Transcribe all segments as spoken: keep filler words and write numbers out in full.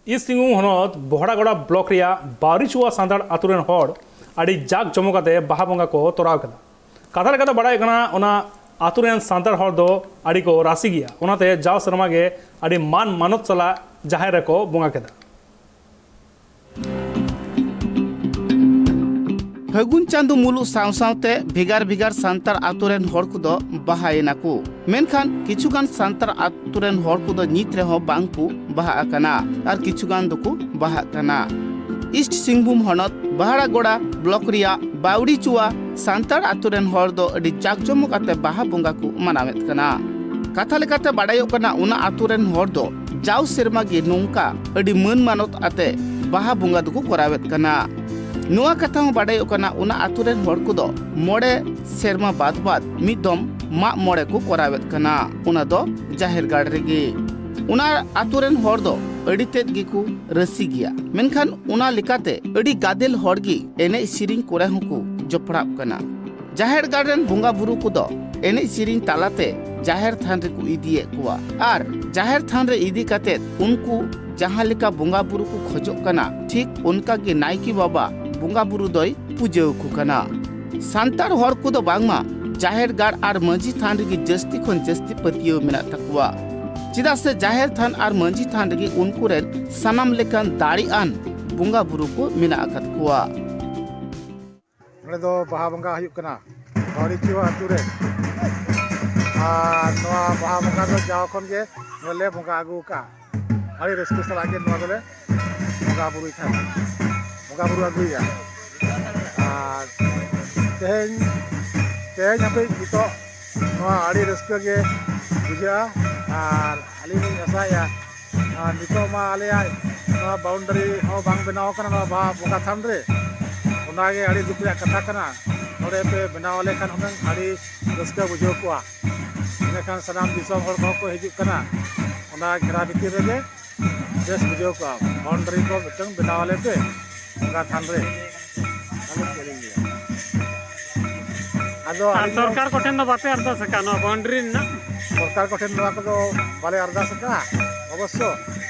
East Singhbhum ᱦᱚᱱᱚᱛ Baharagora block ᱨᱮᱭᱟᱜ ᱵᱟᱣᱨᱤᱪᱩᱣᱟ ᱥᱟᱱᱛᱟᱲ ᱟᱛᱳ ᱨᱮᱱ ᱦᱚᱲ ᱟᱹᱰᱤ ᱡᱟᱠ ᱡᱚᱢᱚᱠ ᱟᱛᱮ ᱵᱟᱦᱟ ᱵᱚᱸᱜᱟ ᱠᱚ ᱛᱚᱨᱟᱣ ᱠᱮᱫᱟ᱾ ᱠᱟᱛᱷᱟ ᱞᱮᱠᱟᱛᱮ ᱵᱟᱲᱟᱭᱚᱜ ᱠᱟᱱᱟ, ᱚᱱᱟ ᱟᱛᱳ ᱨᱮᱱ ᱥᱟᱱᱛᱟᱲ ᱦᱚᱲ ᱫᱚ ᱟᱹᱰᱤ ᱠᱚ ᱨᱟᱹᱥᱤ ᱜᱮᱭᱟ, ᱚᱱᱟᱛᱮ ᱡᱟᱣ ᱥᱮᱨᱢᱟ ᱜᱮ ᱟᱹᱰᱤ ᱢᱟᱱ ᱢᱟᱱᱚᱛ ᱥᱟᱞᱟᱜ ᱡᱟᱦᱮᱨ ᱨᱮᱠᱚ ᱵᱚᱸᱜᱟ ᱠᱮᱫᱟ᱾ ᱯᱷᱟᱹᱜᱩᱱ ᱪᱟᱸᱫᱚ ᱢᱩᱞᱩᱜ ᱥᱟᱶ ᱥᱟᱶᱛᱮ ᱵᱷᱮᱜᱟᱨ ᱵᱷᱮᱜᱟᱨ ᱥᱟᱱᱛᱟᱲ ᱟᱛᱳ ᱨᱮᱱ ᱦᱚᱲ ᱠᱚᱫᱚ ᱵᱟᱦᱟᱭᱮᱱᱟ ᱠᱚ, ᱢᱮᱱᱠᱷᱟᱱ ᱠᱤᱪᱷᱩ ᱜᱟᱱ ᱥᱟᱱᱛᱟᱲ ᱟᱛᱳ ᱨᱮᱱ ᱦᱚᱲ ᱠᱚᱫᱚ ᱱᱤᱛ ᱨᱮᱦᱚᱸ ᱵᱟᱝ ᱠᱚ ᱵᱟᱦᱟ ᱟᱠᱟᱱᱟ ᱟᱨ ᱠᱤᱪᱷᱩ ᱜᱟᱱ ᱫᱚᱠᱚ ᱵᱟᱦᱟᱜ ᱠᱟᱱᱟ᱾ ᱤᱥᱴ ᱥᱤᱝᱵᱷᱩᱢ ᱦᱚᱱᱚᱛ ᱵᱟᱦᱟᱲᱟᱜᱚᱲᱟ ᱵᱞᱚᱠ ᱨᱮᱭᱟᱜ ᱵᱟᱣᱲᱤᱪᱩᱣᱟ ᱥᱟᱱᱛᱟᱲ ᱟᱛᱳ ᱨᱮᱱ ᱦᱚᱲ ᱫᱚ ᱟᱹᱰᱤ ᱡᱟᱠ ᱡᱚᱢᱚᱠ ᱟᱛᱮ ᱵᱟᱦᱟ ᱵᱚᱸᱜᱟ ᱠᱚ ᱢᱟᱱᱟᱣᱮᱫ ᱠᱟᱱᱟ᱾ ᱠᱟᱛᱷᱟ ᱞᱮᱠᱟᱛᱮ ᱵᱟᱰᱟᱭᱚᱜ ᱠᱟᱱᱟ, ᱚᱱᱟ ᱟᱛᱳ ᱨᱮᱱ ᱦᱚᱲ ᱫᱚ ᱡᱟᱣ ᱥᱮᱨᱢᱟ ᱜᱮ ᱱᱚᱝᱠᱟ ᱟᱹᱰᱤ ᱢᱟᱹᱱ ᱢᱟᱱᱚᱛ ᱟᱛᱮ ᱵᱟᱦᱟ ᱵᱚᱸᱜᱟ ᱫᱚᱠᱚ ᱠᱚᱨᱟᱣᱮᱫ ᱠᱟᱱᱟ᱾ ᱱᱚᱣᱟ ᱠᱟᱛᱷᱟ ᱦᱚᱸ ᱵᱟᱰᱟᱭᱚᱜ ᱠᱟᱱᱟ, ᱚᱱᱟ ᱟᱛᱳ ᱨᱮᱱ ᱦᱚᱲ ᱠᱚᱫᱚ ᱢᱚᱬᱮ ᱥᱮᱨᱢᱟ ᱵᱟᱫ ᱵᱟᱫ ᱢᱤᱫ ᱫᱚᱢ ᱢᱟᱜ ᱢᱚᱬᱮ ᱠᱚ ᱠᱚᱨᱟᱣᱮᱫ ᱠᱟᱱᱟ, ᱚᱱᱟ ᱫᱚ ᱡᱟᱦᱮᱨ ᱜᱟᱲ ᱨᱮᱜᱮ᱾ ᱚᱱᱟ ᱟᱛᱳ ᱨᱮᱱ ᱦᱚᱲ ᱫᱚ ᱟᱹᱰᱤ ᱛᱮᱫ ᱜᱮᱠᱚ ᱨᱟᱹᱥᱤ ᱜᱮᱭᱟ, ᱢᱮᱱᱠᱷᱟᱱ ᱚᱱᱟ ᱞᱮᱠᱟᱛᱮ ᱟᱹᱰᱤ ᱜᱟᱫᱮᱞ ᱦᱚᱲ ᱜᱮ ᱮᱱᱮᱡ ᱥᱮᱨᱮᱧ ᱠᱚᱨᱮ ᱦᱚᱸᱠᱚ ᱡᱚᱯᱲᱟᱜ ᱠᱟᱱᱟ᱾ ᱡᱟᱦᱮᱨ ᱜᱟᱲ ᱨᱮᱱ ᱵᱚᱸᱜᱟ ᱵᱩᱨᱩ ᱠᱚᱫᱚ ᱮᱱᱮᱡ ᱥᱮᱨᱮᱧ ᱛᱟᱞᱟᱛᱮ ᱡᱟᱦᱮᱨ ᱛᱷᱟᱱ ᱨᱮᱠᱚ ᱤᱫᱤᱭᱮᱫ ᱠᱚᱣᱟ ᱟᱨ ᱡᱟᱦᱮᱨ ᱛᱷᱟᱱ ᱨᱮ ᱤᱫᱤ ᱠᱟᱛᱮ ᱩᱱᱠᱩ ᱡᱟᱦᱟᱸ ᱞᱮᱠᱟ ᱵᱚᱸᱜᱟ ᱵᱩᱨᱩ ᱠᱚ ᱠᱷᱚᱡᱚᱜ ᱠᱟᱱᱟ, ᱴᱷᱤᱠ ᱚᱱᱠᱟ ᱜᱮ ᱱᱟᱭᱠᱮ ᱵᱟᱵᱟ ᱵᱚᱸᱜᱟ ᱵᱩᱨᱩ ᱫᱚᱭ ᱯᱩᱡᱟᱹ ᱟᱠᱚ ᱠᱟᱱᱟ᱾ ᱥᱟᱱᱛᱟᱲ ᱦᱚᱲ ᱠᱚᱫᱚ ᱵᱟᱝᱢᱟ ᱡᱟᱦᱮᱨ ᱜᱟᱲ ᱟᱨ ᱢᱟᱹᱡᱷᱤ ᱛᱷᱟᱱ ᱨᱮᱜᱮ ᱡᱟᱹᱥᱛᱤ ᱠᱷᱚᱱ ᱡᱟᱹᱥᱛᱤ ᱯᱟᱹᱛᱭᱟᱹᱣ ᱢᱮᱱᱟᱜ ᱛᱟᱠᱚᱣᱟ, ᱪᱮᱫᱟᱜ ᱥᱮ ᱡᱟᱦᱮᱨ ᱛᱷᱟᱱ ᱟᱨ ᱢᱟᱹᱡᱷᱤ ᱛᱷᱟᱱ ᱨᱮᱜᱮ ᱩᱱᱠᱩ ᱨᱮᱱ ᱥᱟᱱᱟᱢ ᱞᱮᱠᱟᱱ ᱫᱟᱲᱮ ᱟᱱ ᱵᱚᱸᱜᱟ ᱵᱩᱨᱩ ᱠᱚ ᱢᱮᱱᱟᱜ ᱟᱠᱟᱫ ᱠᱚᱣᱟ᱾ ᱱᱚᱰᱮ ᱫᱚ ᱵᱟᱦᱟ ᱵᱚᱸᱜᱟ ᱦᱩᱭᱩᱜ ᱠᱟᱱᱟ ᱵᱟᱣᱲᱤᱪᱩᱣᱟ ᱟᱹᱛᱩ ᱨᱮ᱾ ᱟᱨ ᱱᱚᱣᱟ ᱵᱟᱦᱟ ᱵᱚᱸᱜᱟ ᱫᱚ ᱡᱟᱣ ᱠᱷᱚᱱ ᱜᱮ ᱱᱚᱰᱮ ᱞᱮ ᱵᱚᱸᱜᱟ ᱟᱹᱜᱩ ᱟᱠᱟᱫᱼᱟ᱾ ᱟᱹᱰᱤ ᱨᱟᱹᱥᱠᱟᱹ ᱥᱟᱞᱟᱜ ᱜᱮ ᱱᱚᱣᱟ ᱫᱚᱞᱮ ᱵᱚᱸᱜᱟ ᱵᱩᱨᱩᱭ ᱛᱟᱦᱮᱱᱟ, ᱵᱚᱸᱜᱟ ᱵᱩᱨᱩ ᱟᱹᱜᱩᱭᱟ᱾ ᱟᱨ ᱛᱮᱦᱮᱧ, ᱛᱮᱦᱮᱧ ᱦᱟᱹᱵᱤᱡ ᱱᱤᱛᱚᱜ ᱱᱚᱣᱟ ᱟᱹᱰᱤ ᱨᱟᱹᱥᱠᱟᱹ ᱜᱮ ᱵᱩᱡᱷᱟᱹᱜᱼᱟ᱾ ᱟᱨ ᱟᱹᱞᱤᱧ ᱞᱤᱧ ᱟᱥᱟᱭᱮᱫᱼᱟ, ᱟᱨ ᱱᱤᱛᱚᱜ ᱢᱟ ᱟᱞᱮᱭᱟᱜ ᱱᱚᱣᱟ ᱵᱟᱣᱩᱱᱰᱟᱨᱤ ᱦᱚᱸ ᱵᱟᱝ ᱵᱮᱱᱟᱣ ᱟᱠᱟᱱᱟ ᱱᱚᱣᱟ ᱵᱟᱦᱟ ᱵᱚᱸᱜᱟ ᱛᱷᱟᱱ ᱨᱮ᱾ ᱚᱱᱟᱜᱮ ᱟᱹᱰᱤ ᱫᱩᱠ ᱨᱮᱭᱟᱜ ᱠᱟᱛᱷᱟ ᱠᱟᱱᱟ᱾ ᱱᱚᱰᱮ ᱯᱮ ᱵᱮᱱᱟᱣ ᱟᱞᱮ ᱠᱷᱟᱱ ᱦᱩᱱᱟᱹᱝ ᱟᱹᱰᱤ ᱨᱟᱹᱥᱠᱟᱹ ᱵᱩᱡᱷᱟᱹᱣ ᱠᱚᱜᱼᱟ᱾ ᱤᱱᱟᱹᱠᱷᱟᱱ ᱥᱟᱱᱟᱢ ᱫᱤᱥᱚᱢ ᱦᱚᱲ ᱠᱚᱦᱚᱸ ᱠᱚ ᱦᱤᱡᱩᱜ ᱠᱟᱱᱟ᱾ ᱚᱱᱟ ᱜᱷᱮᱨᱟ ᱵᱷᱤᱛᱤᱨ ᱨᱮᱜᱮ ᱵᱮᱥ ᱵᱩᱡᱷᱟᱹᱣ ᱠᱚᱜᱼᱟ᱾ ᱵᱟᱣᱩᱱᱰᱟᱨᱤ ᱠᱚ ᱢᱤᱫᱴᱟᱝ ᱵᱮᱱᱟᱣ ᱟᱞᱮ ᱯᱮ ᱵᱚᱸᱜᱟ ᱛᱷᱟᱱ ᱨᱮ᱾ ᱟᱫᱚ ᱪᱮᱫ ᱞᱤᱧ ᱞᱟᱹᱭᱟ? ᱟᱫᱚ ᱟᱨ ᱟᱹᱞᱤᱧ ᱫᱚ ᱥᱚᱨᱠᱟᱨ ᱠᱚᱴᱷᱮᱱ ᱫᱚ ᱵᱟᱯᱮ ᱟᱨᱫᱟᱥ ᱟᱠᱟᱫᱼᱟ ᱱᱚᱣᱟ ᱵᱟᱣᱩᱱᱰᱟᱨᱤ ᱨᱮᱱᱟᱜ? ᱥᱚᱨᱠᱟᱨ ᱠᱚᱴᱷᱮᱱ ᱱᱚᱣᱟ ᱠᱚᱫᱚ ᱵᱟᱞᱮ ᱟᱨᱫᱟᱥ ᱟᱠᱟᱫᱼᱟ ᱚᱵᱚᱥᱥᱚ᱾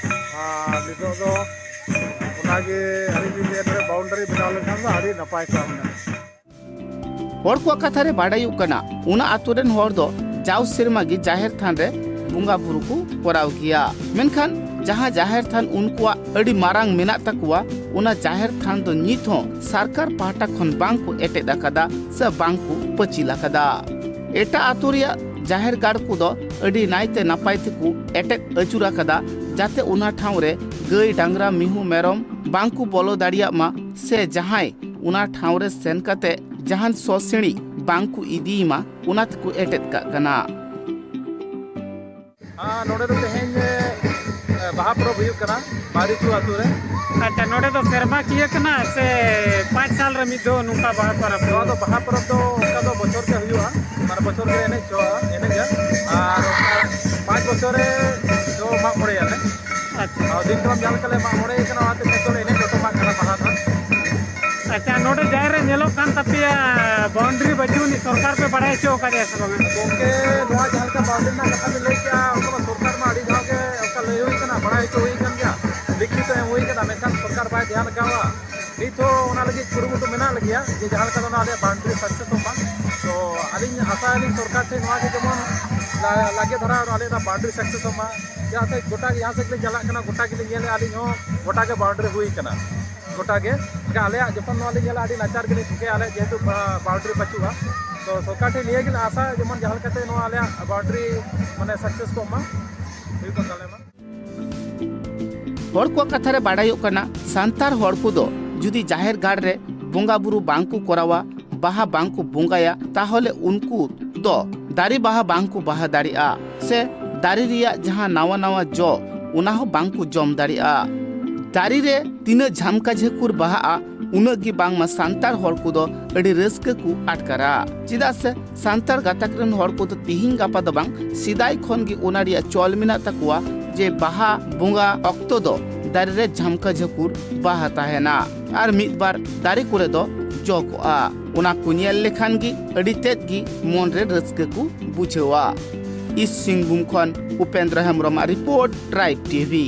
ᱟᱨ ᱱᱤᱛᱚᱜ ᱫᱚ ᱚᱱᱟᱜᱮ ᱟᱹᱞᱤᱧ ᱞᱤᱧ ᱞᱟᱹᱭᱟ, ᱱᱚᱰᱮ ᱵᱟᱣᱩᱱᱰᱟᱨᱤ ᱵᱮᱱᱟᱣ ᱞᱮᱠᱷᱟᱱ ᱫᱚ ᱟᱹᱰᱤ ᱱᱟᱯᱟᱭ ᱠᱚᱜᱼᱟ ᱦᱩᱱᱟᱹᱝ᱾ ᱦᱚᱲ ᱠᱚᱣᱟᱜ ᱠᱟᱛᱷᱟ ᱨᱮ ᱵᱟᱰᱟᱭᱚᱜ ᱠᱟᱱᱟ, ᱚᱱᱟ ᱟᱛᱳ ᱨᱮᱱ ᱦᱚᱲ ᱫᱚ ᱡᱟᱣ ᱥᱮᱨᱢᱟ ᱜᱮ ᱡᱟᱦᱮᱨ ᱛᱷᱟᱱ ᱨᱮ ᱵᱚᱸᱜᱟ ᱵᱩᱨᱩ ᱠᱚ ᱠᱚᱨᱟᱣ ᱜᱮᱭᱟ᱾ ᱢᱮᱱᱠᱷᱟᱱ ᱡᱟᱦᱟᱸ ᱡᱟᱦᱮᱨ ᱛᱷᱟᱱ ᱩᱱᱠᱩᱣᱟᱜ ᱟᱹᱰᱤ ᱢᱟᱨᱟᱝ ᱢᱮᱱᱟᱜ ᱛᱟᱠᱚᱣᱟ, ᱚᱱᱟ ᱡᱟᱦᱮᱨ ᱛᱷᱟᱱ ᱫᱚ ᱱᱤᱛ ᱦᱚᱸ ᱥᱚᱨᱠᱟᱨ ᱯᱟᱦᱴᱟ ᱠᱷᱚᱱ ᱵᱟᱝ ᱠᱚ ᱮᱴᱮᱫ ᱟᱠᱟᱫᱟ ᱥᱮ ᱵᱟᱝ ᱠᱚ ᱯᱟᱹᱪᱤᱞ ᱟᱠᱟᱫᱟ᱾ ᱮᱴᱟᱜ ᱟᱛᱳ ᱨᱮᱭᱟᱜ ᱡᱟᱦᱮᱨ ᱜᱟᱲ ᱠᱚᱫᱚ ᱟᱹᱰᱤ ᱱᱟᱭᱛᱮ ᱱᱟᱯᱟᱭ ᱛᱮᱠᱚ ᱮᱴᱮᱫ ᱟᱹᱪᱩᱨ ᱟᱠᱟᱫᱟ, ᱡᱟᱛᱮ ᱚᱱᱟ ᱴᱷᱟᱶ ᱨᱮ ᱜᱟᱹᱭ, ᱰᱟᱝᱨᱟ, ᱢᱤᱦᱩ, ᱢᱮᱨᱚᱢ ᱵᱟᱝ ᱠᱚ ᱵᱚᱞᱚ ᱫᱟᱲᱮᱭᱟᱜ ᱢᱟ ᱥᱮ ᱡᱟᱦᱟᱸᱭ ᱚᱱᱟ ᱴᱷᱟᱶ ᱨᱮ ᱥᱮᱱ ᱠᱟᱛᱮ ᱡᱟᱦᱟᱱ ᱥᱚ ᱥᱤᱬᱤᱡ ᱵᱟᱝ ᱠᱚ ᱤᱫᱤᱭ ᱢᱟ, ᱚᱱᱟ ᱛᱮᱠᱚ ᱮᱴᱮᱫ ᱠᱟᱜ ᱠᱟᱱᱟ᱾ ᱟᱨ ᱱᱚᱰᱮ ᱫᱚ ᱛᱮᱦᱮᱧ, ᱮ, ᱵᱟᱦᱟ ᱯᱚᱨᱚᱵᱽ ᱦᱩᱭᱩᱜ ᱠᱟᱱᱟ ᱵᱟᱨᱤᱪᱩ ᱟᱛᱳ ᱨᱮ᱾ ᱟᱪᱪᱷᱟ, ᱱᱚᱰᱮ ᱫᱚ ᱥᱮᱨᱢᱟ ᱠᱤᱭᱟᱹ ᱠᱟᱱᱟ ᱥᱮ ᱯᱟᱸᱪ ᱥᱟᱞ ᱨᱮ ᱢᱤᱫ ᱫᱷᱟᱣ ᱱᱚᱝᱠᱟ ᱵᱟᱦᱟ ᱯᱚᱨᱚᱵᱽ ᱱᱚᱣᱟ ᱦᱩᱭᱩᱜᱼᱟ? ᱫᱚ ᱵᱟᱦᱟ ᱯᱚᱨᱚᱵᱽ ᱫᱚ ᱚᱱᱠᱟ ᱫᱚ ᱵᱚᱪᱷᱚᱨ ᱜᱮ ᱦᱩᱭᱩᱜᱼᱟ, ᱢᱟᱱᱮ ᱵᱚᱪᱷᱚᱨ ᱜᱮ ᱮᱱᱮᱡ ᱪᱚᱜᱼᱟ, ᱮᱱᱮᱡᱟ᱾ ᱟᱨ ᱚᱱᱠᱟ ᱯᱟᱸᱪ ᱵᱚᱪᱷᱚᱨ ᱨᱮ ᱫᱚ ᱢᱟᱜ ᱢᱚᱬᱮᱭᱟᱞᱮ᱾ ᱟᱪᱪᱷᱟ᱾ ᱟᱨ ᱫᱤᱱ ᱠᱟᱞᱚᱢ ᱡᱟᱦᱟᱸ ᱞᱮᱠᱟ ᱞᱮ ᱢᱟᱜ ᱢᱚᱬᱮ ᱠᱟᱱᱟ, ᱚᱱᱟᱛᱮ ᱱᱤᱛᱚᱜ ᱞᱮ ᱮᱱᱮᱡ ᱞᱚᱴᱚᱢᱟᱜ ᱠᱟᱱᱟ ᱵᱟᱦᱟ ᱫᱚ᱾ ᱟᱪᱪᱷᱟ, ᱱᱚᱰᱮ ᱡᱟᱦᱮᱨ ᱨᱮ ᱧᱮᱞᱚᱜ ᱠᱟᱱ ᱛᱟᱯᱮᱭᱟ ᱵᱟᱣᱩᱱᱰᱟᱨᱤ ᱵᱟᱹᱪᱩᱜ ᱟᱹᱱᱤᱡ, ᱥᱚᱨᱠᱟᱨ ᱯᱮ ᱵᱟᱲᱟᱭ ᱦᱚᱪᱚ ᱟᱠᱟᱫᱮᱭᱟ ᱥᱮ ᱵᱟᱝᱟ? ᱜᱚᱢᱠᱮ, ᱱᱚᱣᱟ ᱡᱟᱦᱟᱸ ᱞᱮᱠᱟ ᱵᱟᱣᱩᱱᱰᱟᱨᱤ ᱨᱮᱱᱟᱜ ᱠᱟᱛᱷᱟ ᱵᱤᱱ ᱞᱟᱹᱭ ᱠᱮᱜᱼᱟ, ᱚᱱᱠᱟ ᱢᱟ ᱥᱚᱨᱠᱟᱨ ᱢᱟ ᱟᱹᱰᱤ ᱫᱷᱟᱣ ᱜᱮ ᱚᱱᱠᱟ ᱞᱟᱹᱭ ᱦᱩᱭ ᱠᱟᱱᱟ, ᱵᱟᱲᱟᱭ ᱦᱚᱪᱚ ᱦᱩᱭ ᱠᱟᱱ ᱜᱮᱭᱟ, ᱞᱤᱠᱷᱤᱛ ᱮᱢ ᱦᱩᱭ ᱠᱟᱱᱟ, ᱢᱮᱱᱠᱷᱟᱱ ᱥᱚᱨᱠᱟᱨ ᱵᱟᱭ ᱫᱷᱮᱭᱟᱱ ᱠᱟᱣᱟ᱾ ᱱᱤᱛ ᱦᱚᱸ ᱚᱱᱟ ᱞᱟᱹᱜᱤᱫ ᱠᱩᱨᱩᱢᱩᱴᱩ ᱢᱮᱱᱟᱜ ᱞᱮᱜᱮᱭᱟ ᱡᱮ ᱡᱟᱦᱟᱸ ᱞᱮᱠᱟ ᱫᱚ ᱚᱱᱟ ᱟᱞᱮᱭᱟᱜ ᱵᱟᱣᱩᱱᱰᱟᱨᱤ ᱥᱟᱠᱥᱮᱥᱚᱜ ᱢᱟ᱾ ᱛᱚ ᱟᱹᱞᱤᱧ ᱟᱥᱟᱭᱟᱞᱤᱧ ᱥᱚᱨᱠᱟᱨ ᱴᱷᱮᱱ ᱱᱚᱣᱟ ᱜᱮ ᱡᱮᱢᱚᱱ ᱞᱟ-, ᱞᱟᱜᱮ ᱫᱷᱟᱨᱟ ᱟᱞᱮᱭᱟᱜ ᱚᱱᱟ ᱵᱟᱣᱩᱱᱰᱟᱨᱤ ᱥᱟᱠᱥᱮᱥᱚᱜ ᱢᱟ᱾ ᱪᱮᱫᱟᱜ ᱥᱮ ᱜᱚᱴᱟ ᱜᱮ ᱡᱟᱦᱟᱸ ᱥᱮᱫ ᱜᱮᱞᱤᱧ ᱪᱟᱞᱟᱜ ᱠᱟᱱᱟ, ᱜᱚᱴᱟ ᱜᱮᱞᱤᱧ ᱧᱮᱞᱮᱫᱼᱟ ᱟᱹᱞᱤᱧ ᱦᱚᱸ, ᱜᱚᱴᱟ ᱜᱮ ᱵᱟᱣᱩᱱᱰᱟᱨᱤ ᱦᱩᱭ ᱠᱟᱱᱟ᱾ ᱜᱚᱴᱟ ᱜᱮ᱾ ᱮᱱᱠᱷᱟᱱ ᱟᱞᱮᱭᱟᱜ ᱡᱚᱠᱷᱚᱱ ᱱᱚᱣᱟ ᱞᱮ ᱧᱮᱞᱟ, ᱟᱹᱰᱤ ᱱᱟᱪᱟᱨ ᱜᱮᱞᱮ ᱴᱷᱤᱠᱟᱹᱭᱟ ᱟᱞᱮ, ᱡᱮᱦᱮᱛᱩ ᱵᱟ-, ᱵᱟᱣᱩᱱᱰᱟᱨᱤ ᱵᱟᱹᱪᱩᱜᱼᱟ᱾ ᱛᱚ ᱥᱚᱨᱠᱟᱨ ᱴᱷᱮᱱ ᱱᱤᱭᱟᱹ ᱜᱮᱞᱮ ᱟᱥᱟ, ᱡᱮᱢᱚᱱ ᱡᱟᱦᱟᱸ ᱞᱮᱠᱟᱛᱮ ᱱᱚᱣᱟ ᱟᱞᱮᱭᱟᱜ ᱵᱟᱣᱩᱱᱰᱟᱨᱤ ᱢᱟᱱᱮ ᱥᱟᱠᱥᱮᱥ ᱠᱚᱜ ᱢᱟ, ᱦᱩᱭ ᱠᱚᱜ ᱛᱟᱞᱮ ᱢᱟ᱾ ᱦᱚᱲ ᱠᱚᱣᱟᱜ ᱠᱟᱛᱷᱟ ᱨᱮ ᱵᱟᱰᱟᱭᱚᱜ ᱠᱟᱱᱟ, ᱥᱟᱱᱛᱟᱲ ᱦᱚᱲ ᱠᱚᱫᱚ ᱡᱩᱫᱤ ᱡᱟᱦᱮᱨ ᱜᱟᱲ ᱨᱮ ᱵᱚᱸᱜᱟ ᱵᱩᱨᱩ ᱵᱟᱝ ᱠᱚ ᱠᱚᱨᱟᱣᱟ, ᱵᱟᱦᱟ ᱵᱟᱝ ᱠᱚ ᱵᱚᱸᱜᱟᱭᱟ, ᱛᱟᱦᱚᱞᱮ ᱩᱱᱠᱩ ᱫᱚ ᱫᱟᱨᱮ ᱵᱟᱦᱟ ᱵᱟᱝ ᱠᱚ ᱵᱟᱦᱟ ᱫᱟᱲᱮᱭᱟᱜᱼᱟ ᱥᱮ ᱫᱟᱨᱮ ᱨᱮᱭᱟᱜ ᱡᱟᱦᱟᱸ ᱱᱟᱣᱟ ᱱᱟᱣᱟ ᱡᱚ, ᱚᱱᱟ ᱦᱚᱸ ᱵᱟᱝ ᱠᱚ ᱡᱚᱢ ᱫᱟᱲᱮᱭᱟᱜᱼᱟ᱾ ᱫᱟᱨᱮ ᱨᱮ ᱛᱤᱱᱟᱹᱜ ᱡᱷᱟᱢᱠᱟ ᱡᱷᱟᱹᱠᱩᱨ ᱵᱟᱦᱟᱜᱼᱟ, ᱩᱱᱟᱹᱜ ᱜᱮ ᱵᱟᱝᱢᱟ ᱥᱟᱱᱛᱟᱲ ᱦᱚᱲ ᱠᱚᱫᱚ ᱟᱹᱰᱤ ᱨᱟᱹᱥᱠᱟᱹ ᱠᱚ ᱟᱴᱠᱟᱨᱟ᱾ ᱪᱮᱫᱟᱜ ᱥᱮ ᱥᱟᱱᱛᱟᱲ ᱜᱟᱛᱟᱠ ᱨᱮᱱ ᱦᱚᱲ ᱠᱚᱫᱚ ᱛᱤᱦᱤᱧ ᱜᱟᱯᱟ ᱫᱚ ᱵᱟᱝ, ᱥᱮᱫᱟᱭ ᱠᱷᱚᱱ ᱜᱮ ᱚᱱᱟ ᱨᱮᱭᱟᱜ ᱪᱚᱞ ᱢᱮᱱᱟᱜ ᱛᱟᱠᱚᱣᱟ ᱡᱮ ᱵᱟᱦᱟ ᱵᱚᱸᱜᱟ ᱚᱠᱛᱚ ᱫᱚ ᱫᱟᱨᱮ ᱨᱮ ᱡᱷᱟᱢᱠᱟ ᱡᱷᱟᱹᱠᱩᱨ ᱵᱟᱦᱟ ᱛᱟᱦᱮᱱᱟ ᱟᱨ ᱢᱤᱫ ᱵᱟᱨ ᱫᱟᱨᱮ ᱠᱚᱨᱮ ᱫᱚ ᱡᱚ ᱠᱚᱜᱼᱟ᱾ ᱚᱱᱟ ᱠᱚ ᱧᱮᱞ ᱞᱮᱠᱷᱟᱱ ᱜᱮ ᱟᱹᱰᱤ ᱛᱮᱫ ᱜᱮ ᱢᱚᱱ ᱨᱮ ᱨᱟᱹᱥᱠᱟᱹ ᱠᱚ ᱵᱩᱡᱷᱟᱹᱣᱟ᱾ ᱤᱥᱴ ᱥᱤᱝᱵᱷᱩᱢ ᱠᱷᱚᱱ ᱩᱯᱮᱱᱫᱨᱚ ᱦᱮᱢᱵᱨᱚᱢᱟᱜ ᱨᱤᱯᱳᱨᱴ, ᱴᱨᱟᱭᱤᱵᱽ ᱴᱤᱵᱷᱤ᱾